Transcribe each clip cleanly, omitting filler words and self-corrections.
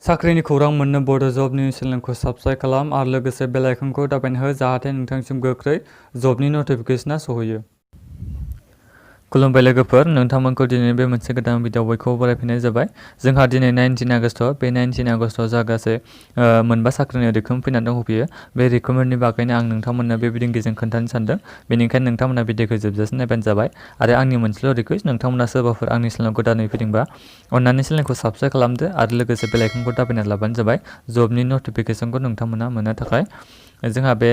साख्रिनि खौरां मोननो बड' जब निउज चेनेलखौ साबस्क्राइब खालाम आरो लोगोसे बेल आइकनखौ दाबायना हो जाहाथे नोंथांसिम गोख्रै जबनि नटिफिकेसना सहैयो। खुलुमबाय लोगोफोर, नोंथांमोनखौ दिनै बे मोनसे गोदान भिडिअ बयखौबो बरायफिननाय जाबाय। जोंहा दिनै 19 आगस्ट, बे 19 आगस्टआव जा गासै मोनबा साख्रिनि रिक्रुटमेन्ट फैनानै दंफैयो। बे रिक्रुटमेन्टनि बागैनो आं नोंथांमोननो बे भिडिअनि खोन्थानो सानदों। बेनिखायनो नोंथांमोना भिडिअखौ जोबजासिम नायबानो जाबाय। आरो आंनि मोनसेल' रिकुवेस्ट, नोंथांमोना सोरबाफोर आंनि चेनेलाव गोदानै फैदोंबा अन्नानै चेनेलखौ साबस्क्राइब खालामदो आरो लोगोसे बेल आइकनखौ दाबायना लाबानो जाबाय जबनि नटिफिकेसनखौ नोंथांमोना मोननो थाखाय। जोंहा बे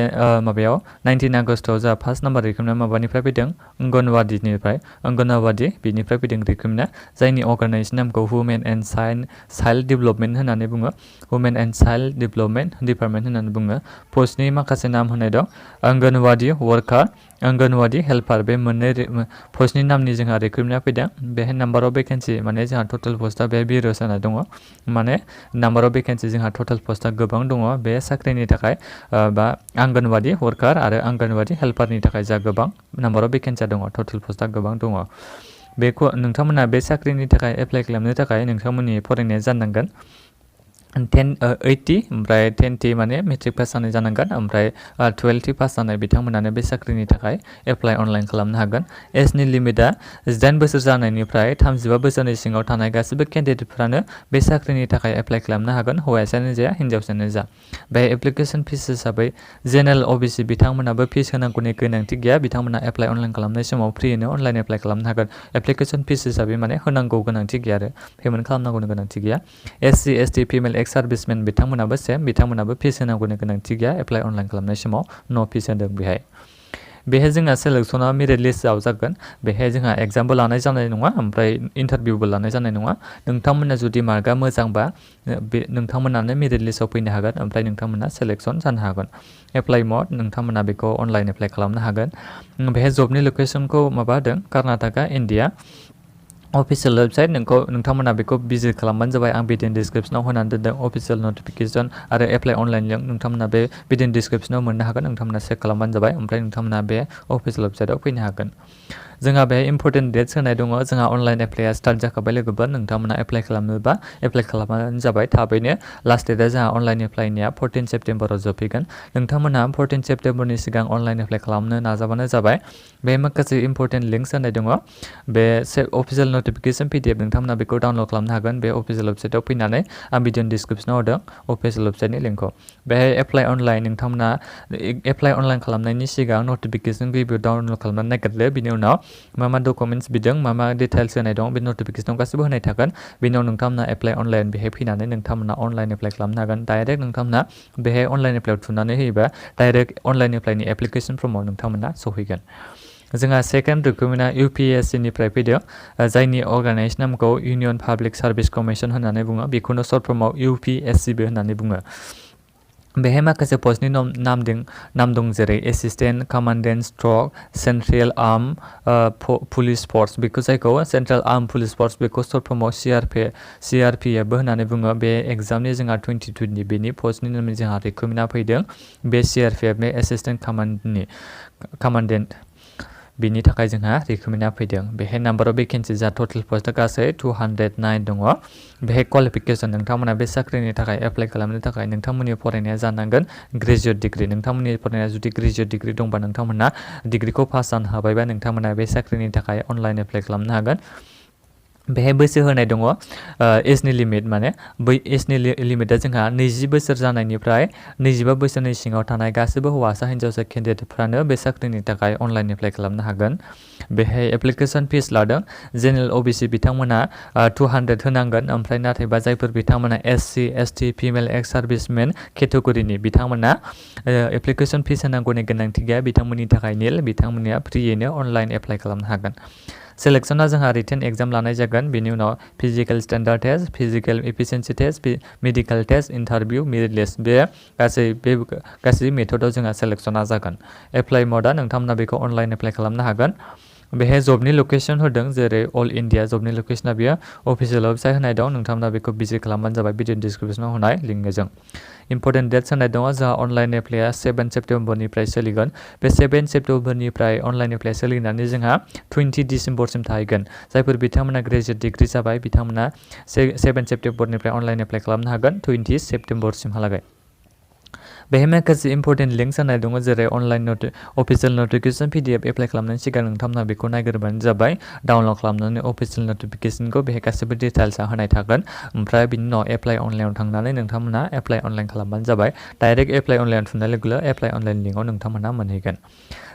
माबायाव 19 आगस्टआव जा फार्स्ट नाम्बार रिक्रुटमेन्ट माबानिफ्राय फैदों, अंगनवाडी बिनिफ्राय फैदों रिक्रुटमेन्टआ, जायनि अर्गानाइजेसन नामखौ वुमेन एन्ड चाइल्ड डेभेलपमेन्ट होननानै बुङो। Women and child development department होननानै बुङो। पस्टनि माखासे नाम होनाय दं, अंगनवाडी वर्कार, अंगनवाडी हेल्पार। बे मोननै पस्टनि नामनि जोंहा रिक्रुटमेन्टआ फैदों। बेहाय नाम्बार अफ भेकेन्सि माने जोंहा टटेल पस्टआ बे बिरो जाना दङ। माने नाम्बार अफ भेकेन्सि जोंहा टटेल पस्टआ गोबां दङ बे साख्रिनि थाखाय, बा आंगनवाडी वर्कार आरो आंगनवाडी हेल्पारनि थाखाय जा गोबां नाम्बार अफ भेकेन्सिया दङ, टटेल पस्टआ गोबां दङ। बेखौ नोंथांमोना बे साख्रिनि थाखाय एप्लाइ खालामनो थाखाय नोंथांमोननि फरायनाया जानांगोन 80, ओमफ्राय 10T माने मेट्रिक पास जानाय जानांगोन, ओमफ्राय 12T पास जानाय बिथांमोनानो बे साख्रिनि थाखाय एप्लाइ अनलाइन खालामनो हागोन। एजनि लिमिटआ 18 बोसोर जानायनिफ्राय 35 बोसोरनि सिङाव थानाय गासैबो केन्डिडेटफ्रानो बे साख्रिनि थाखाय एप्लाइ खालामनो हागोन, हौवासायानो जा हिन्जावसायानो जा। बे एप्लिकेसन फिस हिसाबै जेनेरेल OBC बिथांमोनाबो फिस होनांगौनि गोनांथि गैया, बिथांमोना एप्लाइ अनलाइन खालामनाय समाव फ्रियैनो अनलाइन एप्लाइ खालामनो हागोन। एप्लिकेसन फिस हिसाबै माने होनांगौ गोनांथि गैया आरो पेमेन्ट खालामनांगौनि गोनांथि गैया। SC ST फिमेल एक्स सार्भिसमेन बिथांमोनाबो सेम, बिथांमोनाबो फिस होनांगौनि गोनांथि गैया एप्लाइ अनलाइन खालामनाय समाव, न' फिस होदों बेहाय जोंहा सेलेक्सना मेरिट लिस्टआव जागोन। बेहाय जोंहा एग्जामबो लानाय जानाय नङा, ओमफ्राय इन्टारभिउबो लानाय जानाय नङा। नोंथांमोना जुदि मार्कआ मोजांबा बे नोंथांमोनानो मेरिट लिस्टआव फैनो हागोन, ओमफ्राय नोंथांमोना सेलेक्सन जानो हागोन। एप्लाइ मड, नोंथांमोना बेखौ अनलाइन एप्लाइ खालामनो हागोन। बेहाय जबनि लकेसनखौ माबा होदों, कर्नाटका, इन्डिया। अफिसियेल वेबसाइट, नोंथांमोना बेखौ भिजिट खालामबानो जाबाय। आं भिडिअ डिसक्रिपसनाव होनानै दोनदों अफिसियेल नटिफिकेसन आरो एप्लाइ अनलाइन लिंक, नोंथांमोना बे भिडिअ डिसक्रिपसनाव मोननो हागोन। नोंथांमोना चेक खालामबानो जाबाय, ओमफ्राय नोंथांमोना बे अफिसियेल वेबसाइटआव फैनो हागोन। जोंहा बेहाय इम्परटेन्ट डेट्स होनाय दङ। जोंहा अनलाइन एप्लाइआ स्टार्ट जाखाबाय लोगोफोर, नोंथांमोना एप्लाइ खालामनोबा एप्लाइ खालामबानो जाबाय थाबैनो। लास्ट डेटआ जोंहा अनलाइन एप्लाइनिया 14 सेप्टेम्बराव जोबफैगोन। नोंथांमोना 14 सेप्टेम्बरनि सिगां अनलाइन एप्लाइ खालामनो नाजाबानो जाबाय। बे माखासे इम्परटेन्ट लिंक्स होनाय दङ। बे अफिसियेल नटिफिकेसन PDF नोंथांमोना बेखौ डाउनलड खालामनो हागोन। बे अफिसियेल वेबसाइटआव फैनानै आं भिडिअ डिसक्रिपसनाव होदों अफिसियेल वेबसाइटनि लिंकखौ। बेहाय एप्लाइ अनलाइन, नोंथांमोना एप्लाइ अनलाइन खालामनायनि सिगां नटिफिकेसन गिबियाव डाउनलड खालामनानै नागिरदो। बिनि उनाव मा डकुमेन्ट्स बिदों, मा डिटेल्स होनाय दं, बे नटिफिकेसनाव गासैबो होनाय थागोन। बेनि उनाव नोंथांमोना एप्लाइ अनलाइन बेहाय फैनानै नोंथांमोना अनलाइन एप्लाइ खालामनो हागोन। डाइरेक्ट नोंथांमोना बेहाय अनलाइन एप्लाइआव थुनानै होयोबा डाइरेक्ट अनलाइन एप्लाइनि एप्लिकेसन फर्माव नोंथांमोना सहैगोन। जोंहा सेकेन्ड रिक्रुटमेन्टआ UPSC निफ्राय फैदों, जायनि अर्गानाइजेसन नामखौ इउनियन पाब्लिक सार्भिस कमिसन होननानै बुङो। बेखौनो सर्ट फर्माव UPSCबो होननानै बुङो। बेहाय माखासे पस्टनि नाम दं, जेरै एसिस्टेन्ट कमान्डेन्ट स्ट्रक सेन्ट्रेल आर्म पुलिस फर्स, बेखौ जायखौ सेन्ट्रेल आर्म पुलिस फर्स, बेखौ सर्ट फर्माव CRPFबो होननानै बुङो। बे एग्जामनि जोंहा 2020 बेनि पस्टनि नामनि जोंहा रिक्रुटमेन्टआ फैदों। बे CRPF बे एसिस्टेन्ट कमान्डेन्ट बिनि थाखाय जोंहा रिक्रुटमेन्टआ फैदों। बेहाय नाम्बार अफ भेकेन्सि जा टटेल पस्टआ गासै 209 दङ। बेहाय क्वालिफिकेसन, नोंथांमोना बे साख्रिनि थाखाय एप्लाइ खालामनो थाखाय नोंथांमोननि फरायनाया जानांगोन ग्रेजुवेट डिग्रि। नोंथांमोननि फरायनाया जुदि ग्रेजुवेट डिग्रि दंबा, नोंथांमोना डिग्रिखौ पास जानो हाबायबा नोंथांमोना बे साख्रिनि थाखाय अनलाइन एप्लाइ खालामनो हागोन। बेहाय बैसो होनाय दङ, एजनि लिमिट, माने बै एजनि लिमिटआ जोंहा 20 बोसोर जानायनिफ्राय 25 बोसोरनि सिङाव थानाय गासैबो हौवासा हिन्जावसा केन्डिडेटफ्रानो बे साख्रिनि थाखाय अनलाइन एप्लाइ खालामनो हागोन। बेहाय एप्लिकेसन फिस लादों। जेनेरेल OBC बिथांमोना 200 होनांगोन, ओमफ्राय नाथायबा जायफोर बिथांमोना SC ST फिमेल एक्स सार्भिसमेन केटेगरिनि बिथांमोना एप्लिकेसन फिस होनांगौनि गोनांथि गैया, बिथांमोननि थाखाय निल, बिथांमोननिया फ्रियैनो अनलाइन एप्लाइ खालामनो हागोन। सेलेक्सना जोंहा रिटेन एग्जाम लानाय जागोन। बेनि उनाव physical standard test, physical efficiency test, medical test, interview, merit list, बे गासै मेथडआव जोंहा सेलेक्सना जागोन। एप्लाइ मडआ नोंथांमोना बेखौ अनलाइन एप्लाइ खालामनो हागोन। बेहाय जबनि लकेसन होदों जेरै अल इन्डिया जबनि लकेसना बेयो अफिसियेल वेबसाइट होनाय दं नोंथांमोना बेखौ भिजिट खालामबानो जाबाय भिडिअ डिसक्रिपसनाव होनाय लिंकजों इम्पर्टेन्ट डेट्स होनाय दङ जोंहा अनलाइन एप्लाइआ 7 सेप्टेम्बरनिफ्राय सोलिगोन बे 7 सेप्टेम्बरनिफ्राय अनलाइन एप्लाइ सोलिनानै जोंहा 20 डिसेम्बरसिम थाहैगोन जायफोर बिथांमोना ग्रेजुवेट डिग्री जाबाय बिथांमोना 7 सेप्टेम्बरनिफ्राय अनलाइन एप्लाइ खालामनो हागोन 20 सेप्टेम्बरसिमहालागै बेहाय माखासे इम्पर्टेन्ट लिंक्स होनाय दङ जेरै online official notification PDF apply खालामनायनि सिगां नोंथांमोना बेखौ नायग्रोबानो जाबाय डाउनलड खालामनानै अफिसियेल नटिफिकेसनखौ बेहाय गासैबो डिटेल्सआ होनाय थागोन ओमफ्राय बिनि उनाव एप्लाइ अनलाइनाव थांनानै नोंथांमोना एप्लाइ अनलाइन खालामबानो जाबाय डाइरेक्ट एप्लाइ अनलाइन थुनाय लोगो एप्लाइ अनलाइन लिंकआव नोंथांमोना मोनहैगोन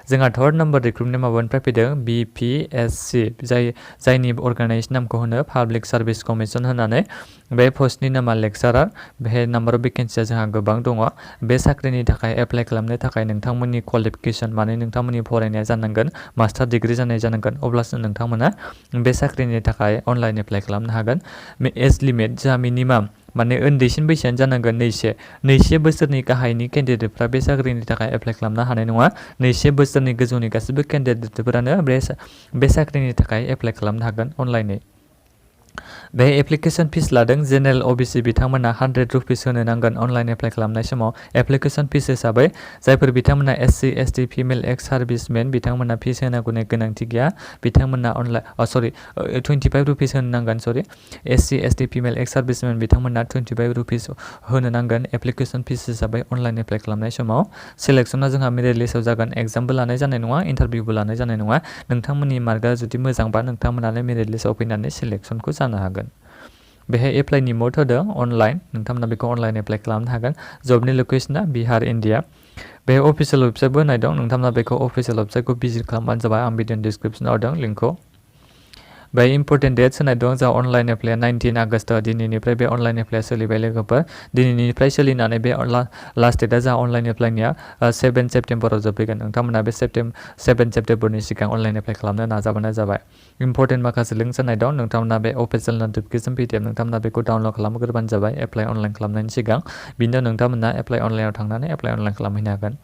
जोंहा थर्ड नाम्बार रिक्रुटमेन्ट माबानिफ्राय फैदों BPSC जायनि अर्गानाइजेसन नामखौ होनो पाब्लिक सार्भिस कमिसन होननानै बे पस्टनि नामा लेक्सारार बेहाय नाम्बार अफ भेकेन्सिया जोंहा गोबां दङ बे साख्रिनि थाखाय एप्लाइ खालामनो थाखाय नोंथांमोननि क्वालिफिकेसन माने नोंथांमोननि फरायनाया जानांगोन मास्टार डिग्री जानाय जानांगोन अब्लासो नोंथांमोना बे साख्रिनि थाखाय अनलाइन एप्लाइ खालामनो हागोन एज लिमिट जोंहा मिनिमाम माने उन्दैसिन बैसोआनो जानांगोन 2 बोसोरनि गाहायनि केन्डिडेटफ्रा बे साख्रिनि थाखाय एप्लाइ खालामनो हानाय नङा 2 बोसोरनि गोजौनि गासैबो केन्डिडेटफोरानो बे साख्रिनि थाखाय एप्लाइ खालामनो हागोन अनलाइनै बे एप्लिकेशन फिस लादों जेनेरेल OBC बिथांमोना 100 रुपिस होनो नांगोन अनलाइन एप्लाइ खालामनाय समाव एप्लिकेशन फिस हिसाबै जायफोर बिथांमोना SC ST फिमेल एक्स सार्भिसमेन बिथांमोना फिस होनांगौनि गोनांथि गैया बिथांमोना 25 रुपिस होनो नांगोन SC ST फिमेल एक्स सार्भिसमेन बिथांमोना 25 रुपिस होनो नांगोन एप्लिकेशन फिस हिसाबै अनलाइन एप्लाइ खालामनाय समाव सिलेक्शना जोंहा मेरिट लिस्टआव जागोन एग्जामबो लानाय जानाय नङा इन्टारभिउबो लानाय जानाय नङा नोंथांमोननि मार्कआ जुदि मोजांबा नोंथांमोनानो मेरिट लिस्टआव फैनानै सिलेक्शनखौ जानो हागोन बेहाय एप्लाइनि मोड होदों अनलाइन नोंथांमोना बेखौ अनलाइन एप्लाइ खालामनो हागोन जबनि लकेसना बिहार इन्डिया बे अफिसियेल वेबसाइटबो होनाय दं नोंथांमोना बेखौ अफिसियेल वेबसाइटखौ भिजिट खालामबानो जाबाय आं भिडिअ डिसक्रिपसनाव होदों लिंकखौ बे इम्पर्टेन्ट डेट्स होनाय दं जा अनलाइन एप्लाइआ 19 आगस्ट दिनैनिफ्राय बे अनलाइन एप्लाइआ सोलिबाय लोगोफोर दिनैनिफ्राय सोलिनानै बे लास्ट डेटआ जा अनलाइन एप्लाइनिया 7 सेप्टेम्बराव जोबफैगोन नोंथांमोना बे 7 सेप्टेम्बरनि सिगां अनलाइन एप्लाइ खालामनो नाजाबानो जाबाय इम्पर्टेन्ट माखासे लिंक्स होनाय दं नोंथांमोना बे अफिसियेल नटिफिकेसन PDF नोंथांमोना बेखौ डाउनलड खालामग्रोबानो जाबाय एप्लाइ अनलाइन खालामनायनि सिगां बिनि उनाव नोंथांमोना एप्लाइ अनलाइनाव थांनानै एप्लाइ अनलाइन खालामहैनो हागोन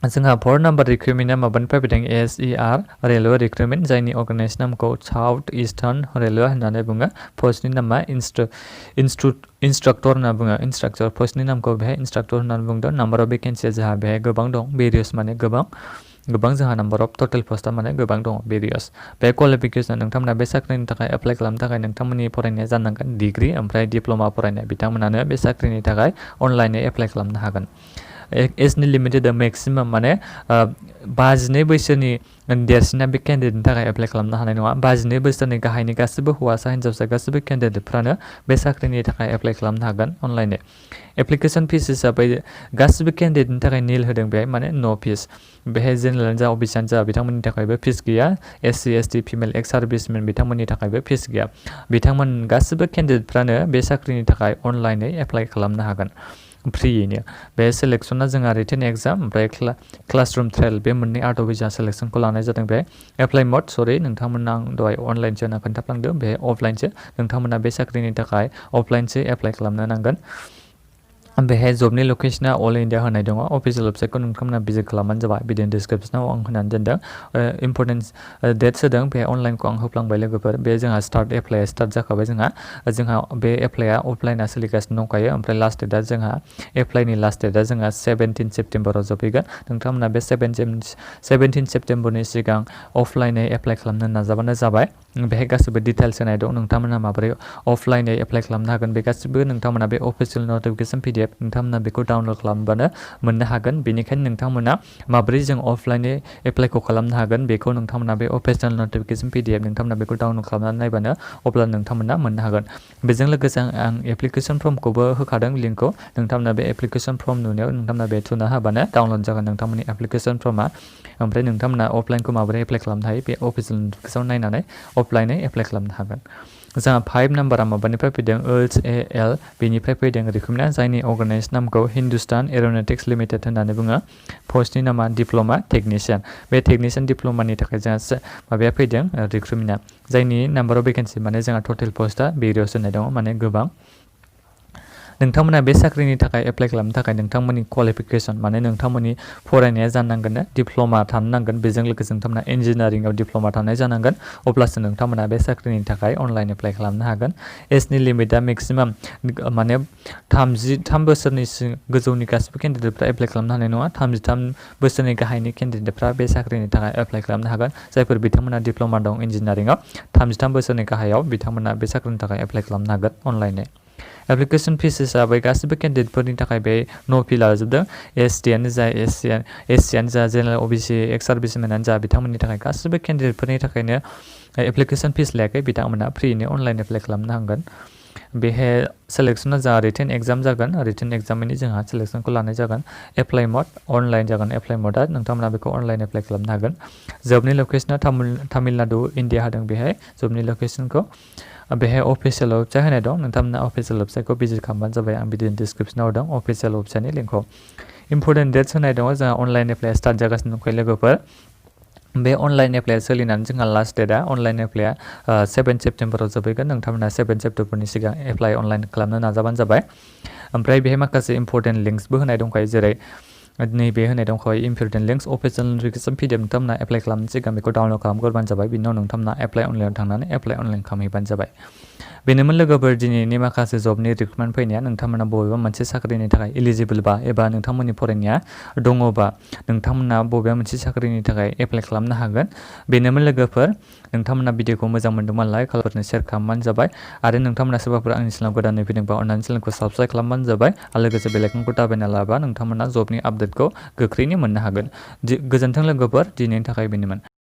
जोंहा 4 नाम्बार रिक्रुटमेन्टआ माबानिफ्राय फैदों SER रेलवे रिक्रुटमेन्ट जायनि अर्गानाइजेसन नामखौ साउथ इस्टार्न रेलवे होननानै बुङो पस्टनि नामा इन्सट्राक्टर होनना बुङो इन्सट्राक्टर पस्टनि नामखौ बेहाय इन्सट्राक्टर होननानै बुंदों नाम्बार अफ भेकेन्सिया जोंहा बेहाय गोबां दं भेरियास माने गोबां जोंहा नाम्बार अफ टटेल पस्टआ माने गोबां दङ भेरियास बे क्वालिफिकेसन नोंथांमोना बे साख्रिनि थाखाय एप्लाइ खालामनो थाखाय नोंथांमोननि फरायनाया जानांगोन डिग्री ओमफ्राय डिप्ल'मा फरायनाय बिथांमोनानो बे साख्रिनि थाखाय अनलाइनै एप्लाइ खालामनो हागोन एजनि लिमिटेड मेक्सिमाम माने 52 बोसोरनि देरसिना बे केन्डिडेटनि थाखाय एप्लाइ खालामनो हानाय नङा 52 बोसोरनि गाहायनि गासैबो हौवासा हिन्जावसा गासैबो केन्डिडेटफ्रानो बे साख्रिनि थाखाय एप्लाइ खालामनो हागोन अनलाइनै एप्लिकेशन फिस हिसाबै गासैबो केन्डिडेटनि थाखाय निल होदों बेहाय माने नो फिस बेहाय जेनेरेल जा अबिसियानो जा बिथांमोननि थाखायबो फिस गैया SC ST फिमेल एक्स सार्भिसमेन बिथांमोननि थाखायबो फिस गैया बिथांमोन गासैबो केन्डिडेटफ्रानो बे साख्रिनि थाखाय अनलाइनै एप्लाइ खालामनो हागोन फ्रियैनो बे सिलेक्शना जोंहा रिटेन एग्जाम ओमफ्राय क्लासरुम ट्रायल बे मोननै आदबै जोंहा सिलेक्शनखौ लानाय जादों बे एप्लाइ मड नोंथांमोना आं दहाय अनलाइनसो होनना खोन्थाफ्लांदों बे अफलाइनसो नोंथांमोना बे साख्रिनि थाखाय अफलाइनसो एप्लाइ खालामनो नांगोन बेहाय जबनि लकेसना अल इन्डिया होनाय दङ अफिसियेल वेबसाइटखौ नोंथांमोना भिजिट खालामबानो जाबाय भिडिअ डिसक्रिपसनाव आं होनानै दोनदों इम्पर्टेन्ट डेट्स होदों बे अनलाइनखौ आं होफ्लांबाय लोगोफोर बे जोंहा एप्लाइआ स्टार्ट जाखाबाय जोंहा बे एप्लाइआ अफलाइना सोलिगासिनो दंखायो ओमफ्राय लास्ट डेटआ जोंहा एप्लाइनि लास्ट डेटआ जोंहा 17 सेप्टेम्बराव जोबहैगोन नोंथांमोना बे 17 सेप्टेम्बरनि सिगां अफलाइनै एप्लाइ खालामनो नाजाबानो जाबाय बेहाय गासिबो डिटेल्स होनाय दं नोंथांमोना माबोरै अफलाइनै एप्लाइ खालामनो हागोन बे गासिबो नोंथांमोना बे अफिसियेल नटिफिकेसन PDF नोंथांमोना बेखौ डाउनलड खालामबानो मोननो हागोन बेनिखायनो नोंथांमोना माबोरै जों अफलाइनै एप्लाइखौ खालामनो हागोन बेखौ नोंथांमोना बे अफिसियेल नटिफिकेसन PDF नोंथांमोना बेखौ डाउनलड खालामनानै नायबानो अब्ला नोंथांमोना मोननो हागोन बेजों लोगोसे आं एप्लिकेशन फर्मखौबो होखादों लिंकखौ नोंथांमोना बे एप्लिकेशन फर्म नुनायाव नोंथांमोना बे थुना होबानो डाउनलड जागोन नोंथांमोननि एप्लिकेशन फर्मा ओमफ्राय नोंथांमोना अफलाइनखौ माबोरै एप्लाइ खालामनो हायो बे अफिसियेल नटिफिकेशन नायनानै अफलाइनै एप्लाइ खालामनो हागोन जोंहा 5 नाम्बारा माबानिफ्राय फैदों HAL बेनिफ्राय फैदों रिक्रुटमेन्टआ जायनि अर्गानाइजेसन नामखौ हिन्दुस्तान एर'नटिक्स लिमिटेड होननानै बुङो पस्टनि नामा डिप्ल'मा टेकनिशियान बे टेकनिशियान डिप्ल'मानि थाखाय जोंहा माबाया फैदों रिक्रुटमेन्टआ जायनि नाम्बार अफ भेकेन्सि माने जोंहा टटेल पस्टआ भेरियास होनाय दङ माने गोबां नोंथांमोना बे साख्रिनि थाखाय एप्लाइ खालामनो थाखाय नोंथांमोननि क्वालिफिकेसन माने नोंथांमोननि फरायनाया जानांगोन डिप्ल'मा थानो नांगोन बेजों लोगोसे नोंथांमोना इन्जिनियारिंआव डिप्ल'मा थानाय जानांगोन अब्लासो नोंथांमोना बे साख्रिनि थाखाय अनलाइन एप्लाइ खालामनो हागोन एजनि लिमिटआ मेक्सिमाम माने 33 बोसोरनि गोजौनि गासिबो केन्डिडेटफ्रा एप्लाइ खालामनो हानाय नङा 33 बोसोरनि गाहायनि केन्डिडेटफ्रा बे साख्रिनि थाखाय एप्लाइ खालामनो हागोन जायफोर बिथांमोना डिप्ल'मा दं इन्जिनियारिंआव 33 बोसोरनि गाहायाव बिथांमोना बे साख्रिनि थाखाय एप्लाइ खालामनो हागोन अनलाइनै एप्लिकेसन फिस हिसाबै गासिबो केन्डिडेटफोरनि थाखाय बे न' फि लाजोबदों एसटिआनो जा एससिआनो जा जेनेरेल अबिसि एक्स सार्भिसमेनानो जा बिथांमोननि थाखाय गासिबो केन्डिडेटफोरनि थाखायनो एप्लिकेसन फिस लायाखै बिथांमोना फ्रियैनो अनलाइन एप्लाइ खालामनो हागोन बेहाय सेलेक्सना जा रिटेन एग्जाम जागोन रिटेन एग्जामनि जोंहा सेलेक्सनखौ लानाय जागोन एप्लाइ मड अनलाइन जागोन एप्लाइ मडआ नोंथांमोना बेखौ अनलाइन एप्लाइ खालामनो हागोन जबनि लकेसना तामिलनाडु इन्डिया होदों बेहाय जबनि लकेसनखौ बेहाय अफिसियेल वेबसाइट होनाय दं नोंथांमोना अफिसियेल वेबसाइटखौ भिजिट खालामबानो जाबाय आं भिडिअनि डिसक्रिपसनाव होदों अफिसियेल वेबसाइटनि लिंकखौ इम्परटेन्ट डेट्स होनाय दङ जोंहा अनलाइन एप्लाइ स्टार्ट जागासिनो दंखायो लोगोफोर बे अनलाइन एप्लाइआ सोलिनानै जोंहा लास्ट डेटआ अनलाइन एप्लाइआ 7 सेप्टेम्बराव जोबहैगोन नोंथांमोना 7 सेप्टेम्बरनि सिगां एप्लाइ अनलाइन खालामनो नाजाबानो जाबाय ओमफ्राय बेहाय माखासे इम्परटेन्ट लिंक्सबो होनाय दंखायो जेरै नैबे होनाय दंखायो important links official notification PDF नोंथांमोना एप्लाइ खालामनो सिगां बेखौ डाउनलड खालामग्रोबानो जाबाय बिनि उनाव नोंथांमोना एप्लाइ अनलाइनाव थांनानै एप्लाइ अनलाइन खालामहैबानो जाबाय बेनोमोन लोगोफोर दिनैनि माखासे जबनि रिक्रुटमेन्ट फैनाया नोंथांमोना बबेबा मोनसे साख्रिनि थाखाय इलिजिबोलबा एबा नोंथांमोननि फरायनाया दङबा नोंथांमोना बबेबा मोनसे साख्रिनि थाखाय एप्लाइ खालामनो हागोन बेनोमोन लोगोफोर नोंथांमोना भिडिअखौ मोजां मोनदोंबा लाइक खालामनो शेयार खालामबानो जाबाय आरो नोंथांमोना सोरबाफोर आंनि चेनेलाव गोदानै फैदोंबा अन्नानै चेनेलखौ साबस्क्राइब खालामबानो जाबाय आरो लोगोसे बेल आइकनखौ दाबायना लाबा नोंथांमोना जबनि आपडेटखौ गोख्रैनो मोननो हागोन गोजोन्थों लोगोफोर दिनैनि थाखाय बेनोमोन